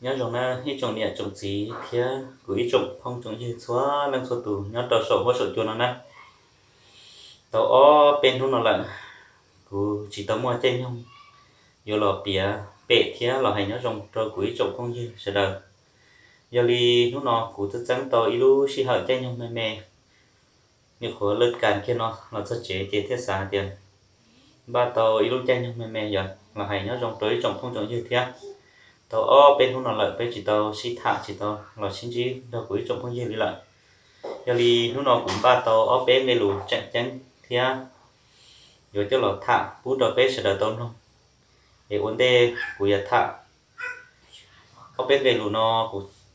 Nyob zoo na ib tsoom niam tsoom txiv thiab kuv ib tsoom phooj tsoom ywg txhua leej txhua tus nyob rau saum huab saum cua no na. Tau ob peb hnub no lawm, kuv tsis tau muaj caij nyoog yuav los piav pem thiab los hais nyob zoo rau kuv ib tsoom phooj ywg sawv daws. Yog li hnub no kuv txeeb txeeb tau ib lub sij hawm caij nyoog me me, nyuam qhuav lawj kas kiag no los txog tsev ces thiaj xav hais tias npaj tau ib lub caij nyoog me me yog los hais nyob zoo rau ib tsoom phooj tsoom ywg thiab. Tau ob peb hnub no lawm peb tsis tau sib tham tsis tau los sib ntsib nrog kuv ib tsoom phooj ywg li lawm. Yog li hnub no kuv npaj tau ob peb nqe lus tseem ceeb thiab yuav coj los tham pub rau peb sawv daws tau mloog. Es ua ntej kuv yuav tham ob peb nqe lus no,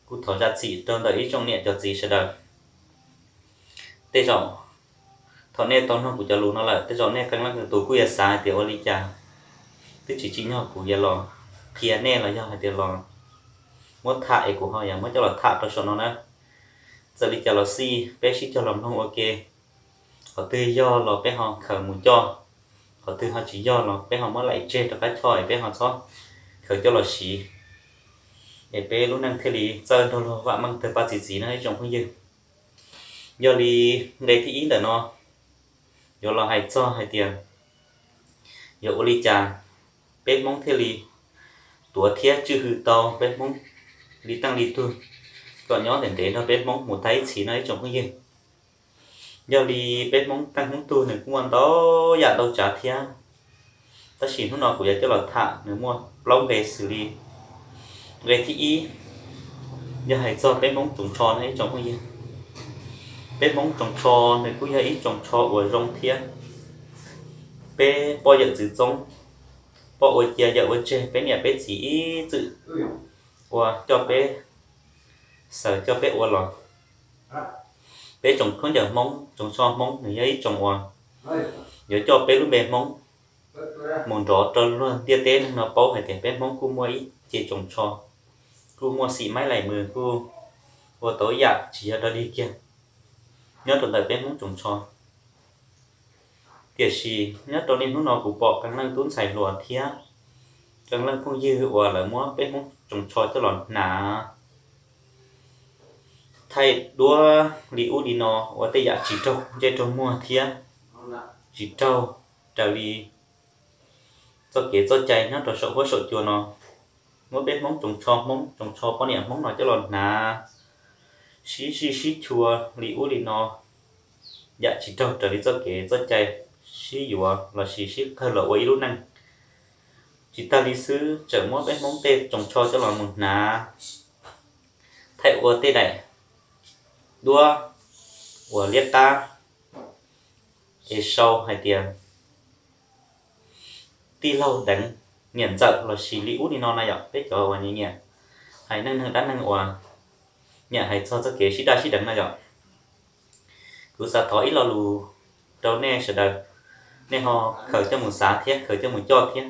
kuv thov zam txim rau ntawm ib tsoom niam cov txiv sawv daws. Tej zaum thaum nej tau mloog kuv cov lus no lawm, tej zaum nej qee leej qee tus kuj yuav xav hais tias ua li cas twb tsis tsim nyog kuv yuav los qhia nej los yog hais tias los muab tham es kuv ho yuav muab coj los tham rau saum no na. Txawm li cas los xij peb sib cog los mloog ua ke, qhov twg yog los peb ho khaws mus coj, qhov twg ho tsis yog los peb ho muab laim tseg rov qab choj es peb ho txhob khaws coj los siv, es peb lub neej thiaj li txawj nrog luag vam meej tawg paj txi txiv no ib tsoom phooj ywg. Yog li nqe thib ib ntawm no yuav los hais txog hais tias yuav ua li cas peb Hmoob thiaj li tuav thiab tswj hwm tau peb Hmoob li teej li tug kom nyob ntev ntev nrog peb Hmoob mus tag ib txhis no ib tsoom phooj ywg. Yog li peb Hmoob teej Hmoob tug nws kuj muaj ntau yam ntau tsav thiab, tab sis hnub no kuv yuav coj los tham nws muaj plaub nqe xws li nqe thib ib yog hais txog peb Hmoob tsoos tsho no ib tsoom phooj ywg. Peb Hmoob tsoos tsho nws kuj yog ib tsoos tsho uas zoo thiab. Peb poj yawm txwv txoob, poj ua cia yawm ua tseg, peb niam peb txiv ib txwm ua coj peb, xaws coj peb ua los. Peb tsoos khaub ncaws Hmoob, tsoos tsho Hmoob nws yog ib tsoos uas yuav coj peb lub npe Hmoob mus nrov rau luag ntiaj teb neeg no paub hais tias peb Hmoob kuj muaj ib ce tsoos tsho, kuj muaj xim maib laim mws, kuj ua tau yam tsis yog dog dig kiag nyob rau ntawm peb Hmoob tsoos tsho. Tiam sis nyob rau niaj hnub no kuv pom qee leej tub ntxhais hluas thiab qee leej phooj ywg uas lawv muab peb Hmoob tsoos tsho coj los hnav thaij duab li ub li no ua tej yam tsis raug ntsej raug muag thiab tsis raug raws li txoj kev txoj cai nyob rau saum huab saum cua no. Muab peb Hmoob tsoos tsho Hmoob, tsoos tsho poj niam Hmoob no coj los hnav sib zij sib chua li ub li no, yam tsis raug raws li txoj kev txoj cai sib yuav lossis sib qawg los ua ib lub neej. Tsis tag li xwb, tseem muab peb Hmoob tej tsoos tsho coj los mus hnav thaij ua tej daim duab uas liab qab es sau hais tias tij laug deev niam ntxawm lossis li ub li no na yom, peb cov uas nyiam nyiam hais neej neeg dab neeg uas nyiam hais txog txoj kev sib daj sib deev na yom. Kuv xav thov ib lo lus rau nej sawv daws, nej ho khaws coj mus xav thiab khaws coj mus coj thiab.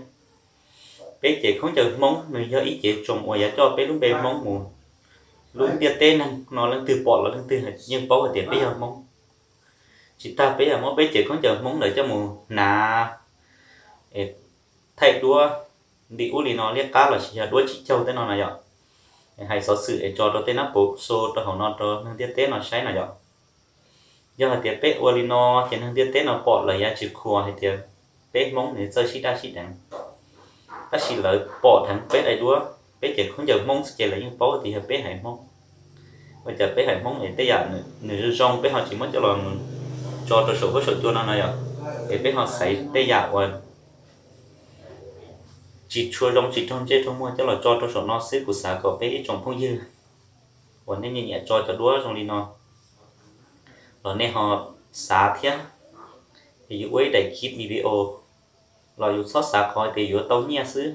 Peb cev khaub ncaws Hmoob nws yog ib cev tsoos uas yuav coj peb lub npe Hmoob mus, lub ntiaj teb neeg no leej twg pom los leej twg yeej paub hais tias peb yog Hmoob. Tsis tag peb yog muab peb cev khaub ncaws Hmoob ntawd coj mus hnav es thaij duab li ub li no liab qab lossis yog duab tsib caug tej no na yom, hais xov xwm es tso rau tej nab pus xu rau hauv no rau neeg ntiaj teb no saib no yom. Yog hais tias peb ua li no ces neeg ntiaj teb no pom lawv yuav tsis qhuas hais tias peb Hmoob nws txawj sib daj sib deev. Tab sis lawv pom dheev peb daim duab, peb cev khaub ncaws Hmoob xwb ces lawv yeej paub tias yog peb haiv Hmoob. Ua cas peb haiv Hmoob es tej yam nws zoo zoo peb ho tsis muab coj los mus tso rau saum huab saum cua no no yom, es peb ho xaiv tej yam uas tsis tshua zoo tsis raug ntsej raug muag coj los tso rau saum no xwb. Kuv xav kom peb ib tsoom phooj ywg uas nej nyiam nyiam tso cov duab zoo li no los nej ho xav thiab. Es yus ua ib daim clip video los yus txhob xav qhov hais tias yuav tau nyiaj xwb,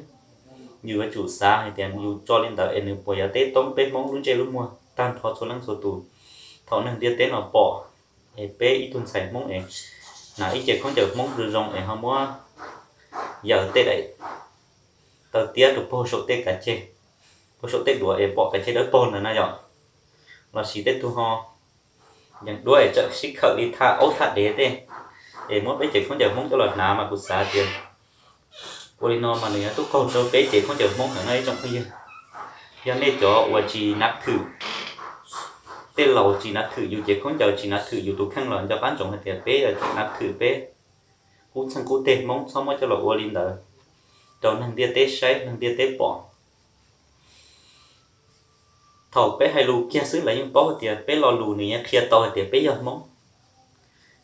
yus yuav tsum xav hais tias yus tso li ntawd es nws puas yuav teb toob peb Hmoob lub ntsej lub muag tag nrho txhua leej txhua tus. Thaum neeg ntiaj teb no pom es peb ib tug ntxhais Hmoob es hnav ib ce khaub ncaws Hmoob zoo zoo es ho muab yaws tej daim taw tiab rau puag saum tej kav ceg, puag saum tej duav es pom kav ceg dawb paug ntawd na yom, lossis tej tug ho yees duab es tseem sib khawm li thaj aub thaj dev tej, es muab peb cev khaub ncaws Hmoob coj los hnav mas kuv xav tias ua li no mas nws yuav tub qaug rau peb cev khaub ncaws Hmoob heev no ib tsoom phooj ywg. Yog nej cov uas tsis nav thwm, tej laus tsis nav thwm yus cev khaub ncaws, tsis nav thwm yus tus kheej los nco qab ntsoov hais tias peb yuav tsum nav thwm peb qub txheej qub teg Hmoob, txhob muab coj los ua li ntawd rau neeg ntiaj teb saib neeg ntiaj teb pom. Thaum peb hais lus kiag xwb lawv yeej paub hais tias peb lo lus nws yeej qhia tau hais tias peb yog Hmoob.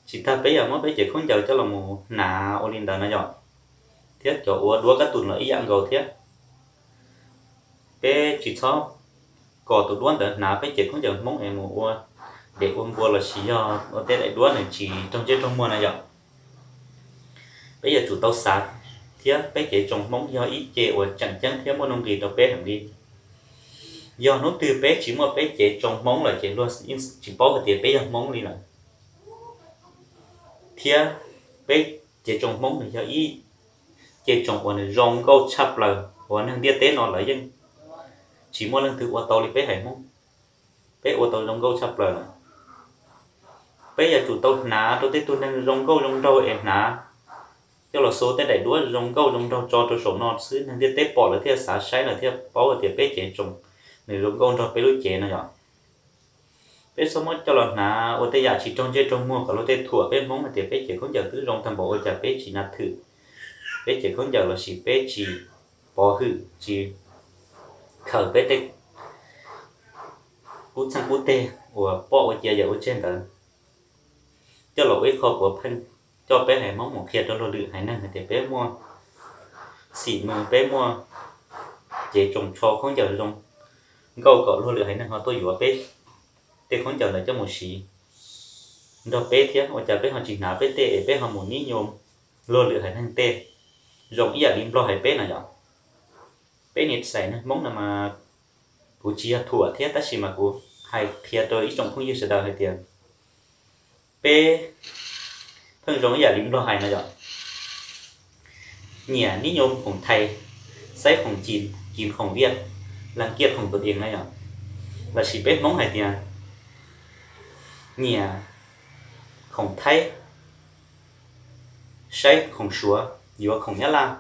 Tsis tas peb yog Hmoob peb cev khaub ncaws coj los mus hnav ua li ntawd no yom, thiab cov ua duab kab tus los ib yam nkaus thiab. Peb tsis txhob kom tus duab ntawd hnav peb cev khaub ncaws Hmoob es mus ua dev ua npua los sis yog ua tej daim duab nws tsis raug ntsej raug muag no yom. Peb yuav tsum tau xav thiab peb cev tsoos Hmoob yog ib ce uas tseem ceeb thiab muaj nuj nqis rau peb heev li. Yog hnub twg peb tsis muaj peb cev tsoos Hmoob lawm ces luag yeej tsis paub hais tias peb yog Hmoob li lawm. Thiab peb cev tsoos Hmoob nws yog ib ce tsoos uas nws zoo nkauj tshaj plaws uas neeg ntiaj teb no lawv yeej tsis muaj leej twg ua tau li peb haiv Hmoob. Peb ua tau zoo nkauj tshaj plaws lawm. Peb yuav tsum tau hnav rau tej tug neeg zoo nkauj zoo nraug es hnav coj los xua tej daim duab zoo nkauj zoo nraug tso rau saum no xwb neeg ntiaj teb pom lawv thiaj xav saib lawv thiaj paub hais tias peb cev tsoos nws zoo nkauj nrog peb lub cev no yom. Peb txhob muab coj los hnav ua tej yam tsis raug ntsej raug muag kom luag tej thuam peb Hmoob hais tias peb cev khaub ncaws twb zoo tag npaum ua cas peb tsis nav thwm peb cev khaub ncaws los sis peb tsis pov hwm tsis khaws peb tej qub txheej qub teg uas poj ua cia yawm ua tseg ntawd coj los ua ib qho puav pheej coj peb haiv Hmoob mus qhia rau luag lwm haiv neeg hais tias peb muaj xim mws peb muaj cev tsoos tsho khaub ncaws zoo nkauj kom luag lwm haiv neeg ho tuaj yuav peb tej khaub ncaws ntawd coj mus siv nrog peb thiab. Ua cas peb ho tsis hnav peb tej es peb ho mus nib nyuas luag lwm haiv neeg tej zoo ib yam li Nplog haiv peb no yom? Peb niam txiv neeg Hmoob no mas kuv tsis yog thuam thiab tab sis mas kuv hais qhia rau ib tsoom phooj ywg sawv daws hais tias peb pheej zoo ib yam li Nplog hais no yom, nyiam nib nyuas khoom thais, saib khoom cim, cim khoom liaj, las kiaj khoom tus dias no yom. Los sis peb Hmoob hais tias nyiam khoom thaib, saib khoom suav, yuav khoom nyab laj,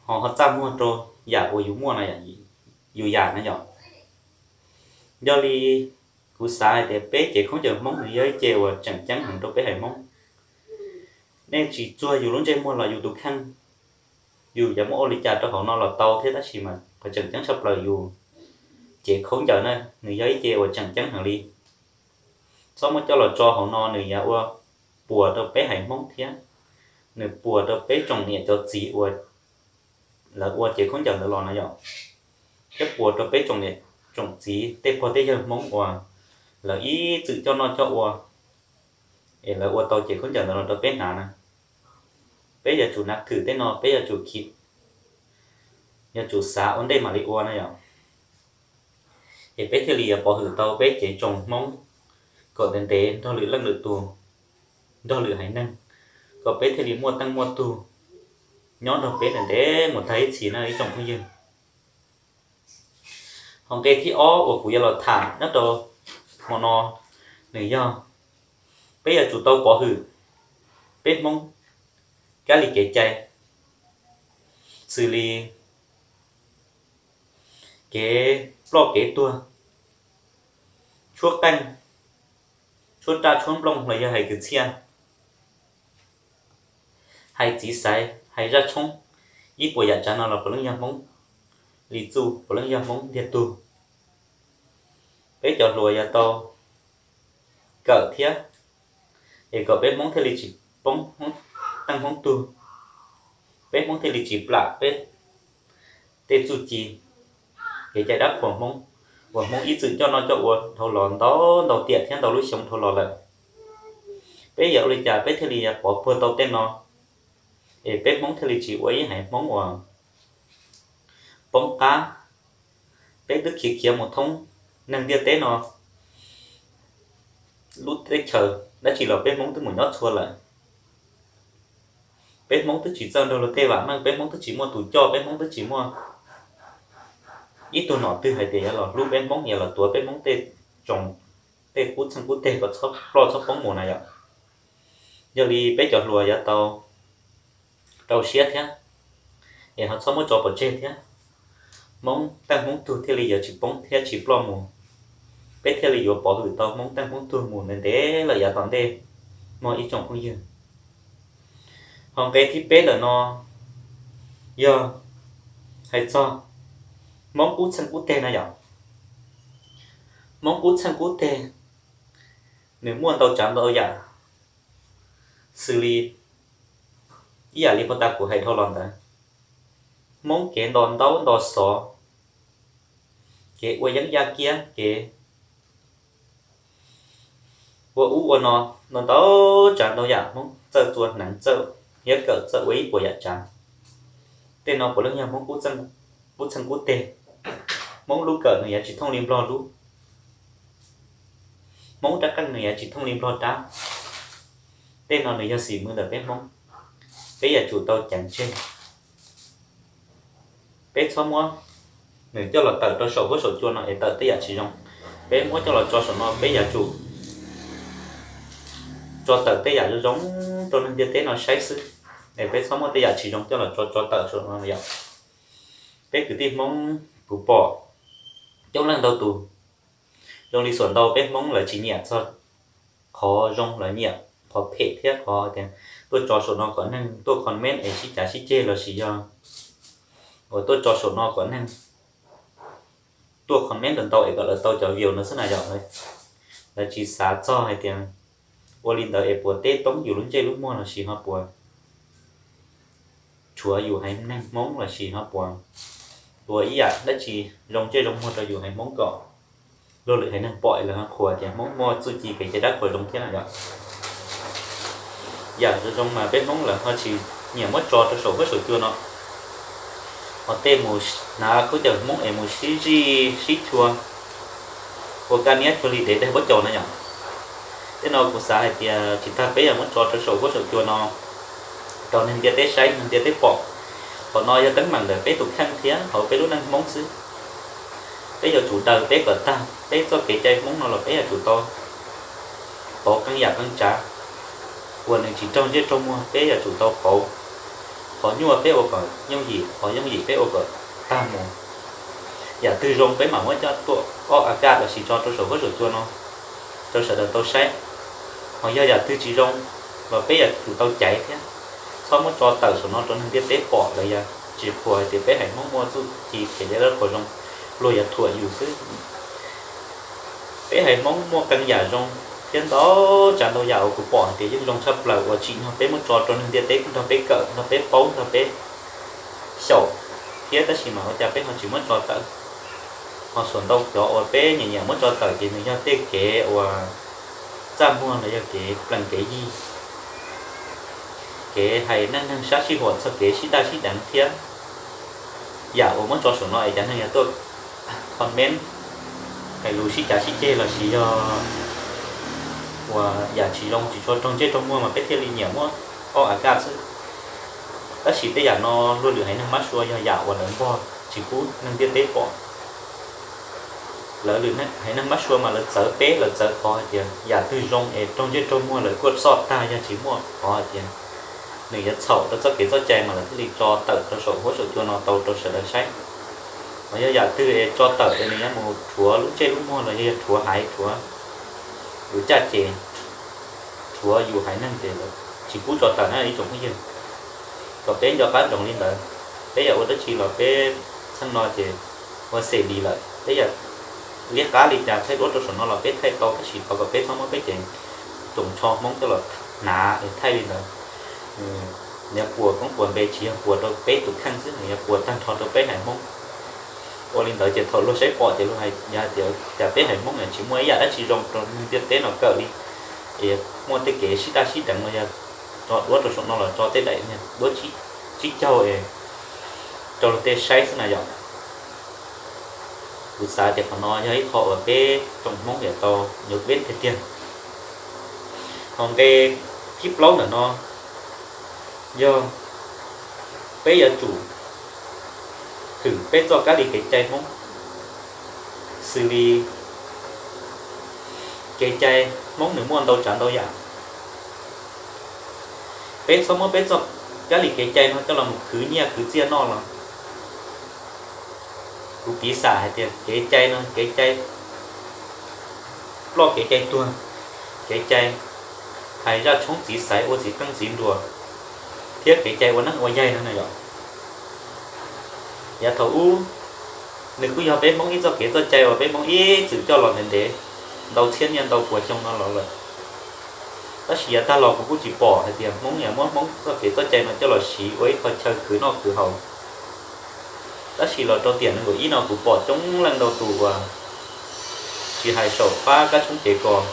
ho ho txaj muag rau yam uas yus muaj no, yus yam no yom. Yog li kuv xav hais tias peb cev khaub ncaws Hmoob nws yog ib ce uas tseem ceeb heev rau peb haiv Hmoob. Nej tsis txuag yus lub ntsej muag los yus tus kheej, yus yuav muab ua li cas rau hauv no los tau thiab tab sis mas qhov tseem ceeb tshaj plaws yus cev khaub ncaws na, nws yog ib ce uas tseem ceeb heev li. Txhob muab coj los tso hauv no nws yuav ua puas rau peb haiv Hmoob thiab nws puas rau peb tsoom niam cov txiv uas lawv ua cev khaub ncaws ntawd los no yom, thiab puas rau peb tsoom niam tsoom txiv tej pog tej yawg Hmoob uas lawv ib txwm coj noj coj ua es lawv ua tau cev khaub ncaws ntawd los rau peb hnav na. Peb yuav tsum nav thwm tej no, peb yuav tsum khi, yuav tsum xav ua ntej mam li ua no yom. Es peb thiaj li yuav pov hwm tau peb cev tsoos Hmoob kom ntev ntev nrog lwm leej lwm tus, nrog lwm haiv neeg, kom peb thiaj li muaj teej muaj tug nyob nrog peb ntev ntev mus tag ib txhis na ib tsoom phooj ywg. Ho nqe thib ob uas kuv yuav los tham nyob rau hmo no nws yog peb yuav tsum tau pov hwm peb Hmoob kab li kev cai, xws li kev ploj kev tuag, tshuab qeej, tshuab raj tshuab nplooj los yog hais kwv txhiaj, hais txiv xaiv, hais zaj tshoob, ib puas yam tsav no los puav leej yog Hmoob li txuj, puav leej yog Hmoob ntiag tug. Peb cov hluas yuav tau kawm thiab, es kom peb Hmoob thiaj li tsis poob teej Hmoob tug, peb Hmoob thiaj li tsis plam peb tej txuj ci, kev cai dab qhuas Hmoob uas Hmoob ib txwm coj noj coj ua dhau los ntau ntau tiam thiab ntau lub xyoo dhau los lawm. Peb yuav ua li cas peb thiaj li yuav pov puag tau tej no, es peb Hmoob thiaj li tsis ua ib haiv Hmoob uas poob qab? Peb twb khiav khiav mus thoob neeg ntiaj teb no lub teb chaws dab tsi los peb Hmoob twb mus nyob txhua lawm. Peb Hmoob twb tsis txawj nrog luag tej vam meej, peb Hmoob twb tsis muaj tus coj, peb Hmoob twb tsis muaj ib tug nom twg hais tias yuav los hlub peb Hmoob, yuav los tuav peb Hmoob tej tsoos, tej qub txheej qub teg kom txhob ploj txhob poob mus na yom. Yog li peb cov hluas yuav tau rau siab thiab, es ho txhob muab tso pov tseg thiab. Hmoob Tawj Hmoob Tug thiaj li yuav tsis poob thiab tsis ploj mus. Peb thiaj li yuav pov hwm tau Hmoob Tawj Hmoob Tug mus ntev ntev lawm yav tom ntej mog ib tsoom phooj ywg. Ho nqe thib peb ntawm no yog hais txog Hmoob qub txheej qub teg no yom. Hmoob qub txheej qub teg nws muaj ntau tsav ntau yam, xws li ib yam li puag ta kuv hais dhau los ntawd, Hmoob kev nto ntaub nto xov, kev ua yeeb yaj kiab, kev ua ub ua no, ntau ntau tsav ntau yam Hmoob txawj txua hneev, txawj hiab kawm, txawj ua ib puas yam tsav. Tej no puav leej yog Hmoob qub txeej qub teg. Hmoob lub kawm nws yuav tsis thooj li Nplog lub. Hmoob rab qeej nws yuav tsis thooj li Nplog rab. Tej no nws yog xim mws ntawm peb Hmoob, peb yuav tsum tau ceev tseg. Peb txhob muab nws coj los tawm rau saum huab saum cua no es tawm tej yam tsis zoo. Peb muab coj los tso saum no, peb yuav tsum tso tawm tej yam zoo zoo rau neeg ntiaj teb no saib xwb, es peb txhob muab tej yam tsis zoo coj los tso tso tawm saum no yom. Peb kwv tij Hmoob kuv pom coob leej ntau tus, zoo li xuam ntau peb Hmoob lawv tsis nyiam txog qhov zoo, lawv nyiam qhov phem thiab qhov tias tuaj tso saum no kom neeg tuaj comment es sib cav sib ceg lossis yog uas tuaj tso saum no kom neeg tuaj comment ntau ntau es kom lawv tau cov view no xwb na yom. Lawv tsis xav txog hais tias ua li ntawd es puas teb toob yus lub ntsej lub muag lossis ho puas tshuav yus haiv neeg Hmoob lossis ho puas ua ib yam dab tsi zoo ntsej zoo muag rau yus haiv Hmoob kom luag lwm haiv neeg pom es lawv ho qhuas tias Hmoob muaj txuj ci kev cai dab qhuas zoo thiab na yom. Yam zoo zoo mas peb Hmoob lawv ho tsis nyiam muab tso rau saum huab saum cua no, ho tej mus hnav khaub ncaws Hmoob es mus sib zij sib chua ua kaj niab cuag li dev daig pob caus na yom. Tej no kuv xav hais tias tsis tas peb yuav muab tso rau saum huab saum cua no rau neeg ntiaj teb saib neeg ntiaj teb pom. Qhov no yog teeb meem ntawm peb tus kheej thiab hauv peb lub neej Hmoob xwb. Peb yuav tsum daws peb kom tag, peb txoj kev cai Hmoob no los peb yuav tsum tau pauv qee yam qee tsav uas nws tsis raug ntsej raug muag, peb yuav tsum tau pauv. Qhov nyuaj peb ua kom yooj yim, qhov yooj yim peb ua kom tag mus. Yam twg zoo peb mam muab coj tuaj ob a kaj lossis tso rau saum huab saum cua no rau sawv daws tau saib. Ho yog yam twg tsis zoo los peb yuav tsum tau caiv thiab. Txhob muab tso tawm saum no rau neeg ntiaj teb pom lawv yuav tsis qhuas hais tias peb haiv Hmoob muaj txuj ci kev cai dab qhuas zoo, luag yuav thuam yus xwb. Peb haiv Hmoob muaj qee yam zoo thiab ntau tsav ntau yam uas kuv pom hais tias yeej zoo tshaj plaws uas tsim nyog peb muab tso rau neeg ntiaj teb nrog peb kawm, nrog peb paub, nrog peb xyaum thiab, tab sis mas ua cas peb ho tsis muab tso tawm? Ho xuam ntau cov uas peb nyiam nyiam muab tso tawm ces nws yog tej kev uas txaj muag los yog kev plees kev yig, kev hais neej neeg sab sij huam txog kev sib daj sib deev thiab. Yam uas muab tso saum no es cov neeg yuav tuaj comment hais lus sib cav sib ceg lossis yog uas yam tsis zoo tsis tshua raug ntsej raug muag mas peb thiaj li nyiam muab ob a kaj xwb. Tab sis tej yam no luag lwm haiv neeg mab sua yog yam uas lawv npog tsis pub neeg ntiaj teb pom. Lawv lwm haiv neeg mab sua mas lawv txawv peb, lawv txawv qhov hais tias yam twg zoo es raug ntsej raug muag lawv kuj soj tag, yog tsis muaj qhov hais tias nws yuav txhaum rau txoj kev txoj cai mas lawv thiaj li tso tawm rau saum huab saum cua no tau rau sawv daws saib. Mas yog yam twg es tso tawm es nws yuav mus rhuav lub ntsej lub muag los yog rhuav haiv, rhuav yus caj ces, rhuav yus haiv neeg ces lawv tsis pub tso tawm na ib tsoom phooj ywg. Kom peb nco qab ntsoov li ntawd, peb yuav ua dab tsi los peb txheej no ces ua xem li lawm, peb yuav liab qab li cas thaij duab rau saum no los peb thaij tau, tab sis thov kom peb txhob muab peb cev tsoos tsho Hmoob coj los hnav es thaij li ntawd. Nws yuav puas koob puas npe tsis yog puas rau peb tus kheej xwb, nws yuav puas tag nrho rau peb haiv Hmoob. Ua li ntawd ces thaum luag saib pom ces luag hais tias cas peb haiv Hmoob tsis muaj ib yam dab tsi zoo rau neeg ntiaj teb no kawm li. Es muaj tej kev sib daj sib deev los yog tso duab rau saum no los tso tej daim duab tsib caug es rau luag tej saib xwb na yom. Kuv xav tias qhov no yog ib qho uas peb tsoom Hmoob yuav tau yuav veb tiag tiag. Ho nqe thib plaub ntawm no yog peb yuav tsum hwm peb txoj kab li kev cai Hmoob, xws li kev cai Hmoob nws muaj ntau tsav ntau yam. Peb txhob muab peb txoj kab li kev cai no coj los mus khwv nyiaj khwv txiaj noj los Kuv piv xam hais tias kev cai no, kev cai ploj kev cai tuag, kev cai hais zaj tshoob txiv xaiv ua txiv qeej txiv nruas, thiab kev cai ua neeb ua yaig no na yom. Yav thaum ub, nws kuj yog peb Hmoob ib txoj kev txoj cai uas peb Hmoob ib txwm coj los ntev ntev, ntau txhiab niaj ntau puas xyoo no los lawm. Tab sis yav tag los kuv kuj tsis pom hais tias Hmoob yuav muab Hmoob txoj kev txoj cai no coj los siv ua ib qho chaw khwv noj khwv haus. Tab sis los rau tiam nees nkaum ib no kuv pom coob leej ntau tus uas tsis hais saum qab kab tshoob kev kos,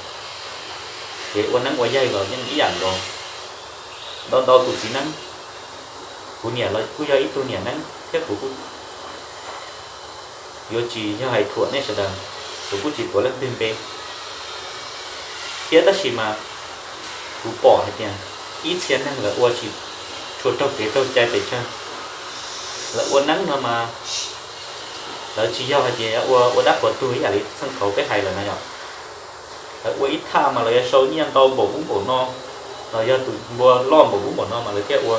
kev ua neeb ua yaig los yeej ib yam nkaus. Ntau ntau tus txiv neeb, kuv niam los kuj yog ib tug niam neeb thiab kuv kuj yuav tsis yog hais thuam nej sawv daws, kuv kuj tsis tuav leej twg npe. Thiab tab sis mas kuv pom hais tias ib txhia neeg lawv ua tsis tshua raug kev raug cai pes tsawg. Lawv ua neeb no mas lawv tsis yog hais tias ua ua dab qhuas tug ib yam li txheej thaud peb hais lawm na yom. Lawv ua ib thaj mas lawv yuav sau nyiaj ntau npaum ub npaum no, los yog tus npua loj npaum ub npaum no mas lawv thiaj ua.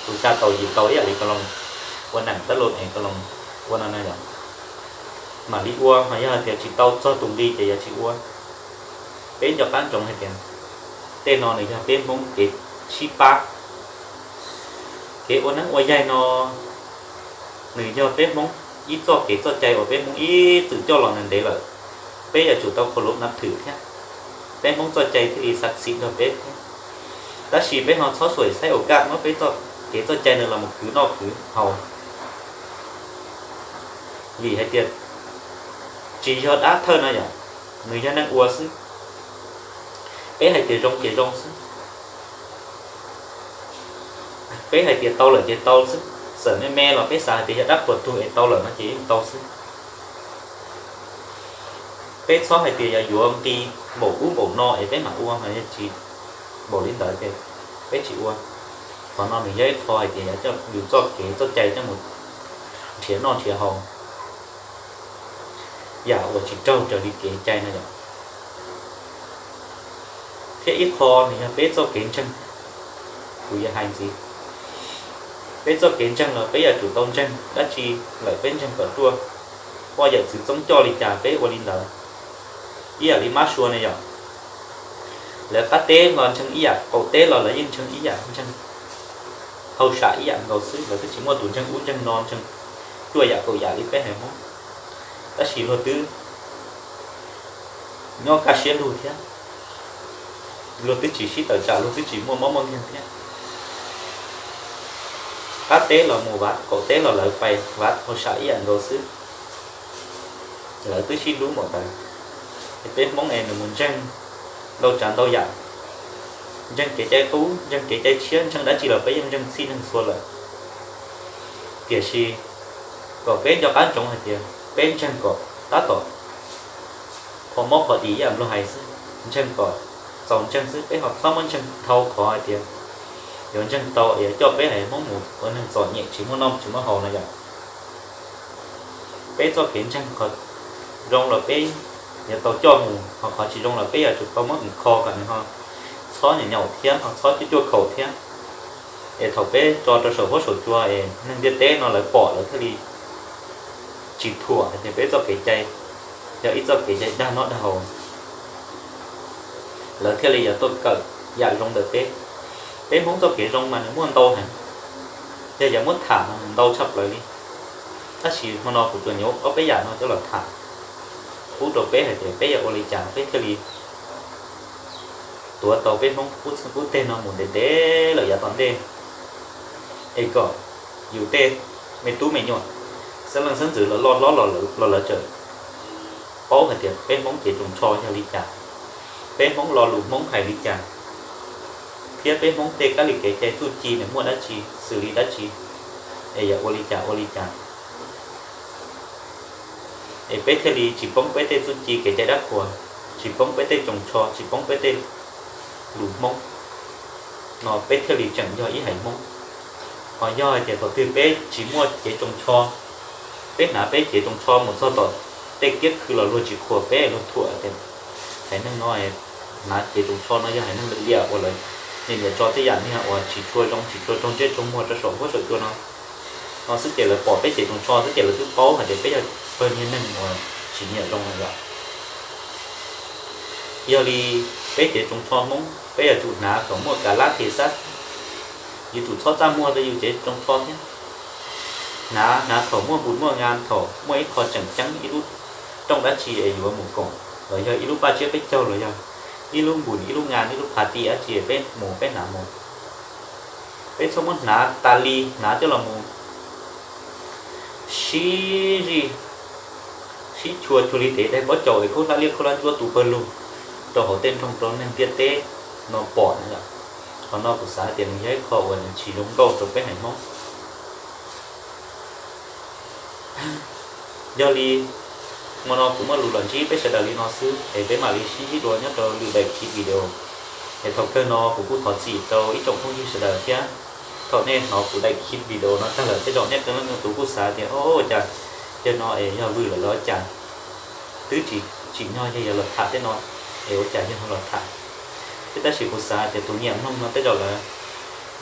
Tus tsa tau yim tau ib yam li ko los ua neem tab loo es ko los ua no na yom. Mam li ua, ho yog hais tias tsis tau txog tus nqi ces yuav tsis ua. Peb nco qab ntsoov hais tias tej no nws yog peb Hmoob kev sib pab. Kev ua neeb ua yaig no nws yog peb Hmoob ib txoj kev txoj cai uas peb Hmoob ib txwm coj los ntev ntev lawm. Peb yuav tsum tau khuv lub nav thwm thiab, peb Hmoob txoj cai thiaj li xav xim nrog peb thiab. Tab sis peb ho txhob xuaim xaib ua kaj muab peb txoj kev txoj cai ntawd los mus khwv noj khwv haus. Vim hais tias tsis yog dab thawj no yom, nws yog neeg ua xwb. Peb hais tias zoo ces zoo xwb, peb hais tias tau lawm ces tau xwb. Txawm me me los peb xav hais tias yog dab qhuas tug es tau lawm no ces yeej tau xwb. Peb txhob hais tias yog yuav nqi npaum ub npaum no es peb mam ua, mas yog tsis npaum li ntawd ces peb tsis ua. Qhov no nws yog ib qho hais tias yog coj yus txoj kev txoj cai coj mus nrhiav noj nrhiav haus, yam uas tsis raug raws li kev cai no yom. Thiab ib qho nws yog peb txoj kev ntseeg. Kuv yuav hais ntxiv, peb txoj kev ntseeg los peb yuav tsum tau ntseeg dab tsi lawm peb ntseeg kom ruaj. Poj yawm txwv txoob coj li cas peb ua li ntawd. Ib yam li mab sua na yom, lawv qab teb los ntseeg ib yam, qaum teb los lawv yeej ntseeg ib yam, ntseeg hauj sam ib yam nkaus xwb, lawv twb tsis muaj tus ntseeg ub ntseeg no ntseeg cuaj yam kaum yam li peb haiv Hmoob. Tab sis luag twb nyob kaj siab lug thiab, luag twb tsis sib tawm tsam, luag twb tsis muaj mob muaj nkeeg thiab. Qab teb los mus vav, qaum teb los lawv pais vav hauj sam ib yam nkaus xwb, lawv twb sib hlub npaum ntawd. Es peb Hmoob es nws mus ntseeg ntau tsav ntau yam, ntseeg kev cai qub, ntseeg kev cai tshiab, ntseeg dab tsi los peb yeej ntseeg txhij neeg txhua lawm. Tiam sis kom peb nco qab ntsoov hais tias peb ntseeg kom tab tom qhov mob qhov dis ib yam luag hais xwb, ntseeg kom txaus ntseeg xwb, peb ho txhob muab ntseeg dhau qhov hais tias yuav ntseeg tau yuav coj peb haiv Hmoob mus ua neeg txom nyem tsis muaj noj tsis muaj haus no yom. Peb txoj kev ntseeg qhov zoo los peb yuav tau coj mus, ho qhov tsis zoo los peb yuav tsum tau muab nws kho kom nws ho txhob nyaum nyaum thiab ho txhob cuaj cuaj khaum thiab. Es thaum peb tso rau saum huab saum cua es neeg ntiaj teb no lawv pom lawv thiaj li tsis thuam hais tias peb txoj kev cai yog ib txoj kev cai dag noj dag haus, lawv thiaj li yuav tuaj kawm yam zoo ntawm peb. Peb Hmoob txoj kev zoo mas nws muaj ntau heev, yog yuav muab tham mas nws ntau tshaj plaws li. Tab sis hmo no kuv tsuas nyuam ob peb yam no coj los tham pub rau peb hais tias peb yuav ua li cas peb thiaj li tuav tau peb Hmoob qub txheej qub teg no mus ntev ntev lawm yav tom ntej. Es kom yus tej me tub me nyuam, xeeb leej xeeb ntxwv los loj hlob los lawv txawm paub hais tias peb Hmoob kev tsoos tsho yog li cas, peb Hmoob lo lus Hmoob hais li cas, thiab peb Hmoob tej kab li kev cai txuj ci nws muaj dab tsi, xws li dab tsi, es yuav ua li cas ua li cas. Es peb thiaj li tsis poob peb tej txuj ci kev cai dab qhuas, tsis poob peb tej tsoos tsho, tsis poob peb tej lus Hmoob no, peb thiaj li tseem yog ib haiv Hmoob. Ho yog hais tias thaum twg peb tsis muaj cev tsoos tsho, peb hnav peb cev tsoos tsho mus txog tom tej kiab khw los luag tsis qhuas peb, luag thuam tias haiv neeg no hnav cev tsoos tsho no yog haiv neeg lwm liam uas lawv niaj niaj tso tej yam niag uas tsis tshua zoo tsis tshua raug ntsej raug muag rau saum huab saum cua no. no xwb ces lawv pom peb cev tsoos tsho xwb ces lawv twb paub hais tias peb yog pawg niag neeg uas tsis nyiam zoo no yom. Yog li peb cev tsoos tsho Hmoob peb yuav tsum hnav kom muaj kav lab thiab xab, yuav tsum txhob txaj muag rau yus cev tsoos tsho thiab. Hnav, hnav thaum muaj npus muaj nga, thaum muaj ib qho tseem ceeb, ib lub rooj dab tsi es yuav mus koom, los yog ib lub paj tsiab peb caug, los yog ib lub npus, ib lub nga, ib lub phav ti dab tsi peb mus peb hnav mus. Peb txhob muab hnav tas li, hnav coj los mus sib zij, sib chua cuag li tes daig pob caus es khaub hlab liab khaub hlab ntsuab tu pawg lug rau hauv tej nroog rau neeg ntiaj teb no pom na yom. Qhov no kuv xav tias nws yog ib qho uas nws tsis zoo nkauj rau peb haiv Hmoob. Yog li hmo no kuv muaj lus los ntsib peb sawv daws li no xwb es peb mam li sib ntsib dua nyob rau lwm daim clip video. Es thaum kawg no kuv kuj thov txim rau ib tsoom phooj ywg sawv daws thiab. Thaum nej hnov kuv daim clip video no tag lawm tej zaum nej tej leej tus kuj xav tias o, ua cas yawg no es yog vwm lawm los cas, twb tsis tsim nyog yawg yuav los tham tej no es ua cas yawg ho los tham. Thiab tab sis kuv xav tias tus nyiam mloog no tej zaum lawv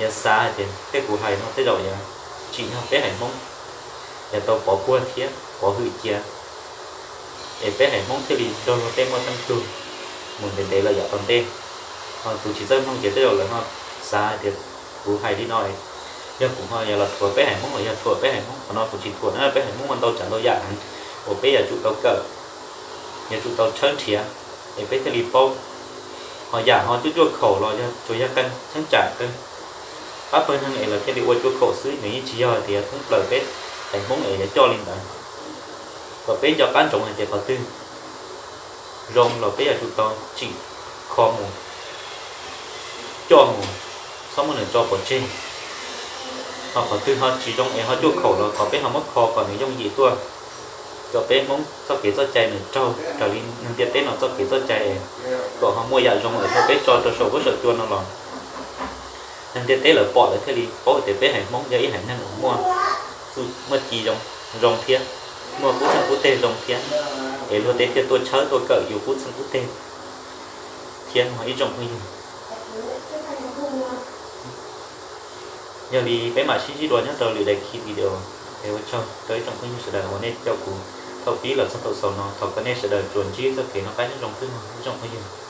yuav xav hais tias tej kuv hais no tej zaum yuav tsim nyog peb haiv Hmoob yuav tau pov puag thiab pov hwm cia, es peb haiv Hmoob thiaj li nrog luag tej muaj teej tug mus ntev ntev lawm yav tom ntej. Ho tus tsis txawj mloog ces tej zaum lawv ho xav hais tias kuv hais li no yog kuv ho yuav los thuam peb haiv Hmoob los yog thuam peb haiv Hmoob. Qhov no kuv tsis thuam na, peb haiv Hmoob muaj ntau tsav ntau yam heev uas peb yuav tsum tau kawm, yuav tsum tau tshawb nrhiav es peb thiaj li paub. Ho yam ho cuaj cuaj khaum los yog tsuas yog qee cheeb tsam qee pab pawg neeg es lawv thiaj li ua cuaj khaum xwb, nws yeej tsis yog hais tias thoob plaws peb haiv Hmoob es yuav coj li ntawd. Kom peb nco qab ntsoov hais tias qhov twg zoo los peb yuav tsum tau tsim kho mus, coj mus, txhob muab nws tso pov tseg. Ho qhov twg ho tsis zoo es ho cuaj khaum los thov peb ho muab kho kom nws yooj yim tuaj, kom peb Hmoob txoj kev txoj cai nws raug raws li neeg ntiaj teb no txoj kev txoj cai es kom ho muaj yam zoo es thaum peb tso rau saum huab saum cua no los neeg ntiaj teb lawv pom lawv thiaj li paub tias peb haiv Hmoob yog ib haiv neeg uas muaj, muaj ci zoo, zoo thiab, muaj kub txeeg kub teg zoo thiab, es luag tej thiaj tuaj tshawb tuaj kawm yus kub txeeg kub teg thiab no ib tsoom phooj ywg. Yog li peb mam sib ntsib dua nyob rau lwm daim clip video. Es ua tsaug rau ib tsoom phooj ywg sawv daws uas nej caum kuv thaum pib los txog thaum xaus no, thov kom nej sawv daws tsuas ntsib txoj kev noj qab nyob zoo xwb mog ib tsoom phooj ywg.